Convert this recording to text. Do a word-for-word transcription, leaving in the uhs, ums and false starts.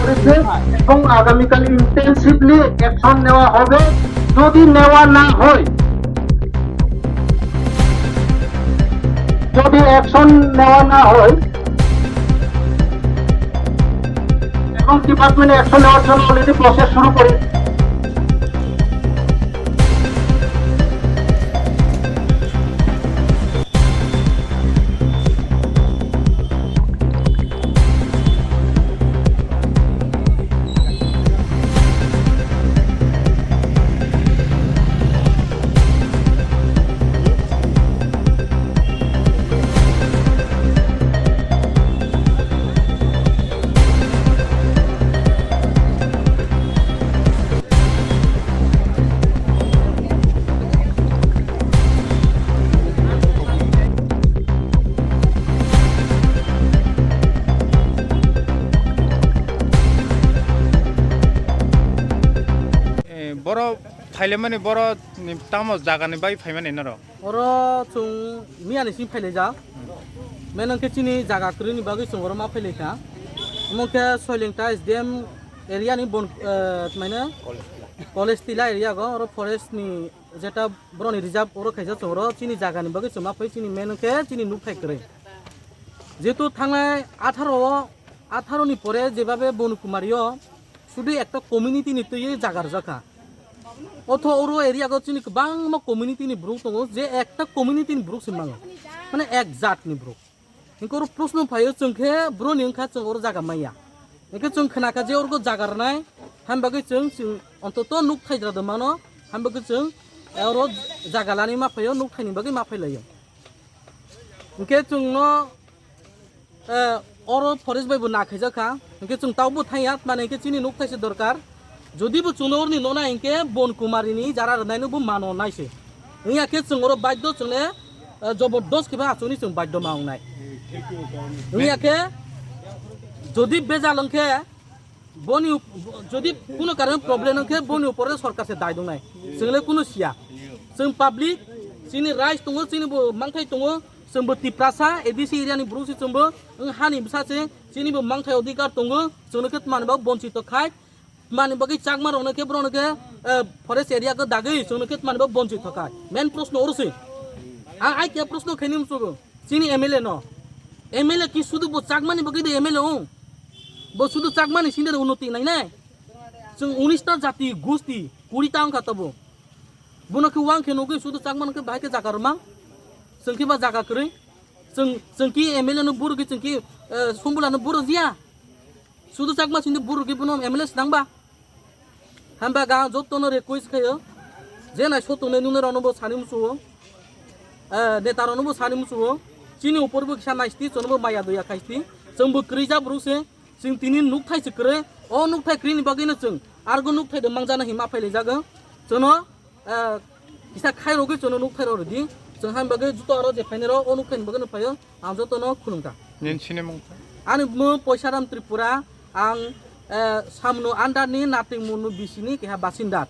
করেছে এবং আগামীকাল ইন্টেন্সিভলি অ্যাকশন নেওয়া হবে। যদি নেওয়া না হয়, যদি অ্যাকশন নেওয়া না হয় এবং ডিপার্টমেন্ট অ্যাকশন নেওয়ার জন্য অলরেডি প্রসেস শুরু করে Eh, boro phailaimani, boro ni tamo jagani bai phaimani norok? Oro chwng miyani simi phailaijak. Meno khe chini jaga kwrwini bagwi chwng oro ma phailaikha. Omo khe Soilengta S D M area ni bon, eh, mane College Tila area go, oro forest ni jeta boroni reserve oro khaijak chwng oro chini jagani bagwi chwng ma phai chini meno khe chini nukthai kwrwi. Jehetu thangnai atharo o, atharo ni pore jebabe Bonukumari o sudu ekta community ni twiwi jaga rwjakha. Otho oro area go chini kwbangma community ni borok tongo, je ekta community ni borok se mango, mane ek jat ni borok. Hinkhe oro proshno phaio chwng khe boroni wngkha chwng oro jaga manya. Hinkhe chwng khnakha je oro jaga rwnai, hambagwi chwng, chwng ontoto nuk thaijra do mano, hambagwi chwng oro jaga lani ma phaio, nuk thaini bagwi ma phailaio. Hinkhe chwngno, eh, oro forest bai bo nakhaijak kha. Hinkhe chwng tabukbo thangya, mane hinkhe chini nuk thaise dorkar. Jodi bo chwngno oroni nona hinkhe Bon Kumari ni jara rwnai no bo mano naise. Wngya khe chwng oro baiddo chwngle, eh, jobordos khe ba achukni chwng baiddo ma wngnai. Wngya khe jodi bejal wngkhe boni up-, jodi kuno karon problem wngkhe boni upore sorkar se dai dongnai. Chwngle kuno siya. Chwng public, chini rights tongo, chini bo mangthai tongo, chwng bo Tiprasa, A D C area ni borok se chwng bo, wng hani bwsa se, chini bo mangthai odhikar tongo, chwngno khe tmani bo bonchito khai. Tmani bagwi Chakma rokno khe, borokno khe, eh, forest area khe dagwi chwngno khe tmani bo bonchit thoka. Main proshno oro se. Ang ai khe proshno khaini muchugo. Chini M L A no. M L A ki sudu bo Chakmani bagwi de M L A ong. Bo sudu Chakmani sinde unnoti nai nai. Chwng unis ta jati gusti, kuri ta wngkha tobo. Bono khe wang khe nugwi sudu Chakmano khe bahai khe jaga rwmang. Chwng khe ba jaga kwrwi. Chwng, chwng ki M L A no buro ki chwng ki, eh, Sombula no buro jiya. Sudu Chakma sindi buro ki bono M L A swnang ba. Hamba ga joto no request khayo. Je nai soto ne nune rano bo sani musuo. Eh, neta rano bo sani musuo. Chini upor bo kisa naisti, chono bo maya doya khaisti. Chwng bo kwrwi ja buro se. Chwng tini nukthai se kwrwi. O nukthai kwrwi ni bagwi no chwng. Argo nukthai de mangjana hima phailai jago. Chono eh, kisa khairogwi chwngno nukthai rw rwdi. Chwng han bagwi joto aro je phainai rw, o nukthai ni bagwi no phaio, ang jotono khulumkha. Nini sinimung kha? Ani mung Poisaram Tripura, ang, eh, Samnu under ni Nating Munu bisini keha basinda.